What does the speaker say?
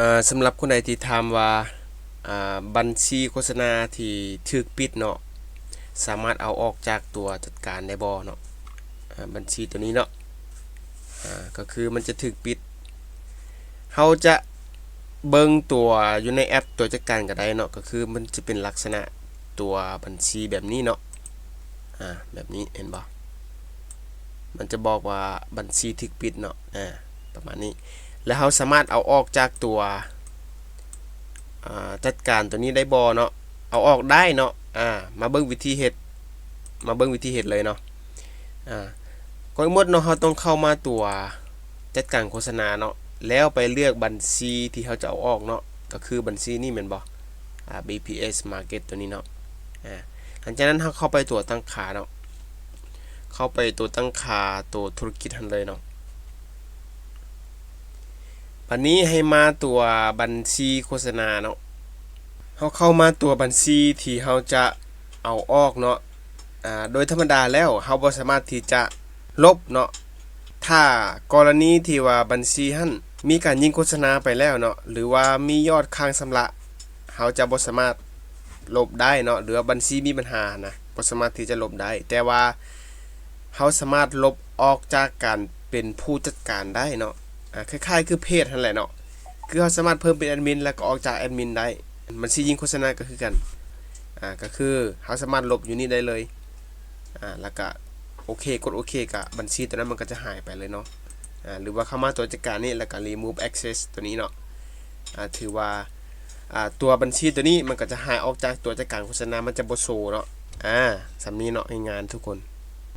ອ່າ ສຳລັບຄົນໃດທີ່ຖາມວ່າ ອ່າ ບັນຊີໂຄສະນາທີ່ຖືກປິດເນາະ ສາມາດເອົາອອກຈາກຕົວຈັດການໄດ້ບໍ່ເນາະ? ອ່າ ບັນຊີຕົວນີ້ເນາະ ອ່າ ກໍຄືມັນຈະຖືກປິດ ເຮົາຈະເບິ່ງຕົວຢູ່ໃນແອັບຕົວຈັດການກໍໄດ້ເນາະ ກໍຄືມັນຈະເປັນລັກສະນະຕົວບັນຊີແບບນີ້ເນາະ ອ່າ ແບບນີ້ເຫັນບໍ່? ມັນຈະບອກວ່າບັນຊີຖືກປິດເນາະ ອ່າ ປະມານນີ້ ແລ້ວເຮົາສາມາດເອົາອອກຈາກຕົວ ອ່າ ຈັດການຕົວນີ້ໄດ້ບໍ່ເນາະ? ເອົາອອກໄດ້ເນາະ ອ່າ ມາເບິ່ງວິທີເຮັດ ມາເບິ່ງວິທີເຮັດເລີຍເນາະ ອ່າ ກ່ອນອື່ນໝົດເນາະ ເຮົາຕ້ອງເຂົ້າມາຕົວຈັດການໂຄສະນາເນາະ ແລ້ວໄປເລືອກບັນຊີທີ່ເຮົາຈະເອົາອອກເນາະ ກໍຄືບັນຊີນີ້ແມ່ນບໍ່? ອ່າ ບີພີເອັສ Market ຕົວນີ້ເນາະ ອ່າ ຫຼັງຈາກນັ້ນເຮົາເຂົ້າໄປຕົວຕັ້ງຄ່າເນາະ ເຂົ້າໄປຕົວຕັ້ງຄ່າຕົວທຸລະກິດຫັ້ນເລີຍເນາະ ບັດນີ້ໃຫ້ມາຕົວບັນຊີໂຄສະນາເນາະ ເຮົາເຂົ້າມາຕົວບັນຊີທີ່ເຮົາຈະເອົາອອກເນາະ ອ່າ ໂດຍທຳມະດາແລ້ວເຮົາບໍ່ສາມາດທີ່ຈະລົບເນາະ ຖ້າກໍລະນີທີ່ວ່າບັນຊີຫັ້ນມີການຍິງໂຄສະນາໄປແລ້ວເນາະ ຫຼືວ່າມີຍອດຄ້າງຊຳລະ ເຮົາຈະບໍ່ສາມາດລົບໄດ້ເນາະ ຫຼືວ່າບັນຊີມີບັນຫານະ ບໍ່ສາມາດທີ່ຈະລົບໄດ້ ແຕ່ວ່າເຮົາສາມາດລົບອອກຈາກການເປັນຜູ້ຈັດການໄດ້ເນາະ ອ່າ ຄ້າຍໆຄືເພຈຫັ້ນແຫຼະເນາະ ຄືເຮົາສາມາດເພີ່ມເປັນແອດມິນ ແລ້ວກໍອອກຈາກແອດມິນໄດ້ ບັນຊີຍິງໂຄສະນາກໍຄືກັນ ອ່າ ກໍຄືເຮົາສາມາດລົບຢູ່ນີ້ໄດ້ເລີຍ ອ່າ ແລ້ວກໍໂອເຄ ກົດໂອເຄ ກະບັນຊີຕົວນັ້ນມັນກໍຈະຫາຍໄປເລີຍເນາະ ອ່າ ຫຼືວ່າເຂົ້າມາຕົວຈັດການນີ້ ແລ້ວກໍ remove access ຕົວນີ້ເນາະ ອ່າ ຖືວ່າ ອ່າ ຕົວບັນຊີຕົວນີ້ມັນກໍຈະຫາຍອອກຈາກຕົວຈັດການໂຄສະນາ ມັນຈະບໍ່ໂຊເນາະ ອ່າ ສ່ຳນີ້ເນາະ ງ່າຍໆທຸກຄົນ.